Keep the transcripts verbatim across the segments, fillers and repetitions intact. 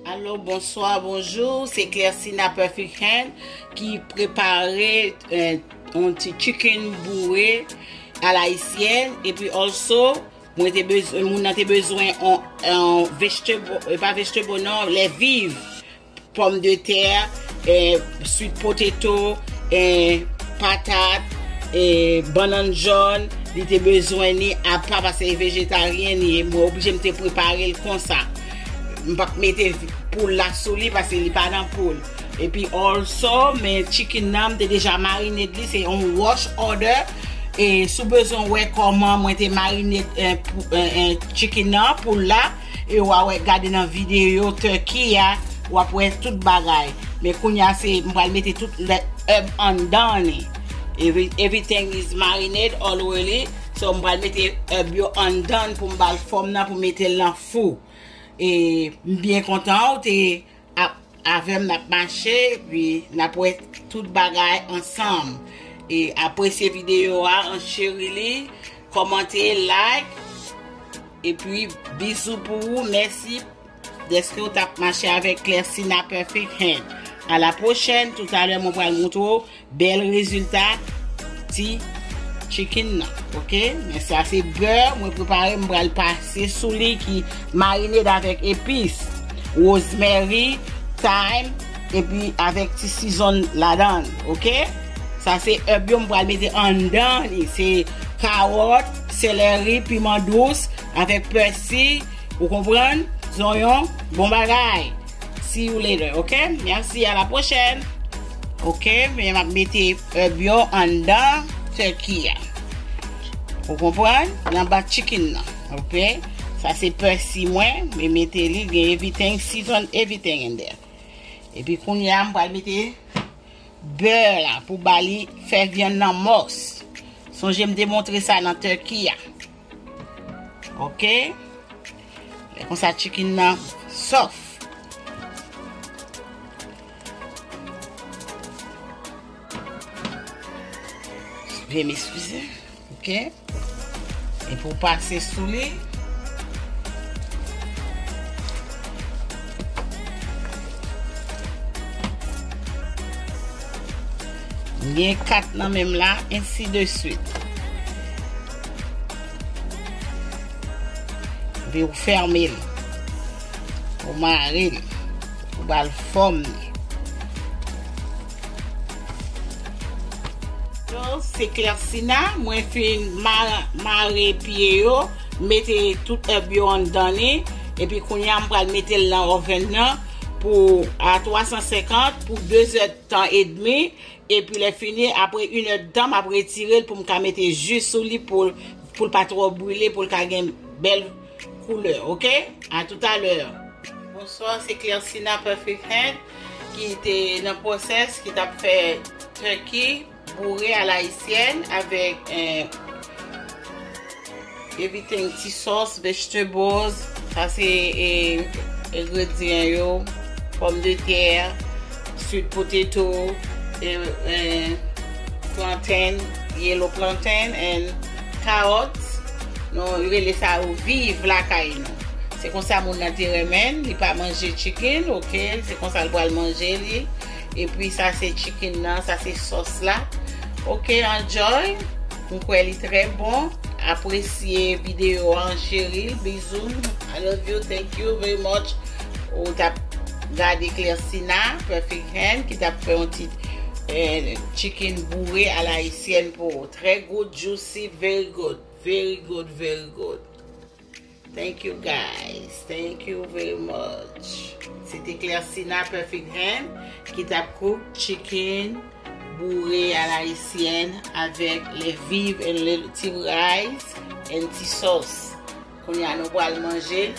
Alo, bonswa, bonjou. Se Clersina Perfect Hand ki prepare, eh, yon ti chicken boure à l'haïtienne. Epi also, mwen te bezwen, moun nan te bezwen on, on vegetable, eh, pa vegetable non, lè viv, pòmdetè, eh, sweet potato, eh, patat, eh, bannann jòn, li te bezwen li apa paske e vejetaryen li ye. Mwen oblije m te prepare l konsa. M p ap mete poul la sou li paske li pa nan poul. Epi also, men chicken nan, m te deja marinate li, se yon wash order. E si w bezwen wè kòman mwen te marinate, eh, pou, eh, eh, chicken nan, poul la, e w a wè, gade nan videyo turkey a, w ap wè tout bagay. Men kounye a, se, m pral mete tout lè herb anndan li. Every-, everything is marinated already. So, m pral mete herb yo anndan pou m ba l fòm nan, pou m mete l nan fou. E m byen kontan ou te ap, avè m, n ap mache, epi n ap wè tout bagay ansanm. E apresye videyo a, an cheri li, kòmante, like, epi bizou pou ou. Mèsi dèske w t ap mache avèk Clersina Perfect Hand. A la pwochèn, toutalè mwen pral montre w bèl rezilta ti chicken nan, oke? Men sa se bè mwen prepare, m pral pase sou li ki marine avèk epis, rosemary, thyme, epi avèk ti season ladan l, oke? Sa se herb yo m pral mete anndan li, se kawòt, seleri, piman dous, avèk pèsi, ou konprann? Zonyon, bon bagay. See you later, oke? Mèsi, a la pwochèn. Oke, men m ap mete herb yo anndan turkey a. Ou konprann? Nan ba chicken nan, oke? Sa se pèsi mwen, men mete li, gen everything, season everything in there. Epi kounye a, m pral mete bè la pou ba li, fè vyann nan mòs. Sonje m te montre sa nan turkey a. Oke? Lè konsa chicken nan soft. Vye m eskize. Oke? Epi w pase sou li. M gen kat nan men m la, ensi de swit. Epi ou fèmen l. Ou mare l. Ou ba l fòm li. Yo, se Clersina, mwen fin ma-, mare pye yo, mete tout herb yo anndan li, epi kounye a m pral mete l nan oven nan pou a twa san senkant pou de zè tan edmi, epi lè fini, apre inèdtan, m ap retire l pou m ka mete ji sou li pou, pou l pa twò brile, pou l ka gen bèl koulè, oke? A toutalè. Bonswa, se Clersina Perfect Hand ki te nan pwosès, ki t ap fè turkey boure à l'haïtienne avèk, eh, everything, ti sòs, vegetables. Sa se, eh, engredyan yo, pòmdetè, sweet potato, eh, eh, plantain, yellow plantain and carrots. Nou rele sa yo viv lakay nou. Se konsa moun nan te renmen, li pa manje chicken, oke? Se konsa l pral manje li. Epi sa se chicken nan, sa se sòs la. Oke, enjoy. M kwè li trè bon. Apresye videyo an, cheri. Bizou. I love you. Thank you very much. Ou t ap gade Clersina Perfect Hand ki t ap fè yon ti, eh, chicken boure à l'haïtienne pou ou. Trè good, juicy, very good. Very good, very good. Thank you, guys. Thank you very much. Se te Clersina Perfect Hand ki t ap cook chicken bourré à l'haïtienne avec les vives and little ti rice and ti sauce. Kounye a nou pral manje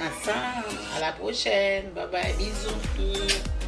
ansanm. A la pwochèn. Bye bye. Bizou.